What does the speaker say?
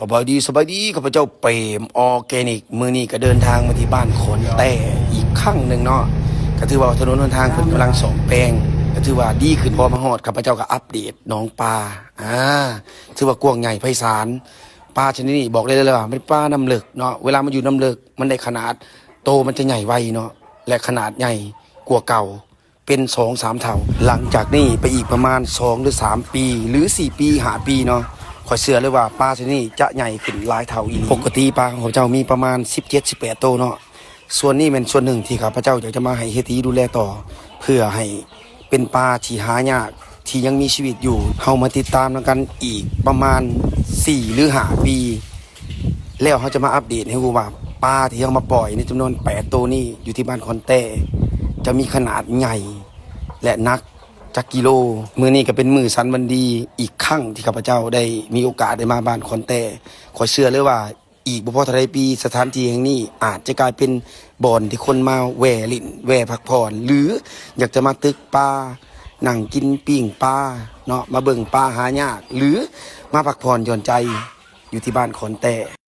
ສະບາຍດີ ສະບາຍດີ ຂ້າພະເຈົ້າເປມ Organic ມື້ນີ້ກໍເດີນທາງມາທີ່ບ້ານຂອນແຕ້ອີກຄັ້ງໜຶ່ງເນາະ ກໍຖືວ່າຖະໜົນຫົນທາງເພິ່ນກຳລັງສ້ອມແປງ ກໍຖືວ່າດີຂຶ້ນ ພໍມາຮອດ ຂ້າພະເຈົ້າກໍອັບເດດໜອງປາ ອາ ຖືວ່າກວ້າງໃຫຍ່ໄພສານ ປາຊະນິດນີ້ບອກໄດ້ເລີຍວ່າມັນເປັນປານ້ຳເລິກເນາະ ເວລາມັນຢູ່ນ້ຳເລິກ ມັນໄດ້ຂະໜາດ ໂຕມັນຈະໃຫຍ່ໄວເນາະ ແລະ ຂະໜາດໃຫຍ່ກວ່າເກົ່າ ເປັນສອງສາມເທົ່າ. ຫຼັງຈາກນີ້ໄປອີກປະມານສອງ ຫຼື ສາມປີ ຫຼື ສີ່ປີ ຫ້າປີເນາະ ຂ້ອຍເຊື່ອເລີຍວ່າປາຊະນີ້ຈະໃຫຍ່ຂຶ້ນຫຼາຍເທົ່າອີ່ຫຼີ. ປົກກະຕິປາຂອງຂ້າພະເຈົ້າມີປະມານສິບເຈັດ ສິບແປດໂຕເນາະ. ສ່ວນນີ້ແມ່ນສ່ວນໜຶ່ງທີ່ຂ້າພະເຈົ້າຢາກຈະມາໃຫ້ເຮຍຕີດູແລຕໍ່ ເພື່ອໃຫ້ເປັນປາທີ່ຫາຍາກ ທີ່ຍັງມີຊີວິດຢູ່. ເຮົາມາຕິດຕາມນຳກັນອີກປະມານສີ່ ຫຼື ຫ້າປີ ແລ້ວເຮົາຈະມາອັບເດດໃຫ້ຮູ້ວ່າ ປາທີ່ເຮົາມາປ່ອຍໃນຈຳນວນແປດໂຕນີ້ ຢູ່ທີ່ບ້ານຂອນແຕ້ ຈະມີຂະໜາດໃຫຍ່ ແລະ ໜັກຈັກກິໂລ. ມື້ນີ້ກໍເປັນມື້ສັນວັນດີອີກຄັ້ງທີ່ຂ້າພະເຈົ້າໄດ້ມີໂອກາດໄດ້ມາບ້ານຂອນແຕ້. ຂ້ອຍເຊື່ອເລີຍວ່າອີກບໍ່ພໍເທົ່າໃດປີ ສະຖານທີ່ແຫ່ງນີ້ອາດຈະກາຍເປັນບ່ອນທີ່ຄົນມາແວ່ຫຼິ້ນ ແວ່ພັກຜ່ອນ ຫຼື ຢາກຈະມາຕຶກປາ ນັ່ງກິນປີ້ງປາເນາະ ມາເບິ່ງປາຫາຍາກ ຫຼື ມາພັກຜ່ອນຢ່ອນໃຈ ຢູ່ທີ່ບ້ານຂອນແຕ້.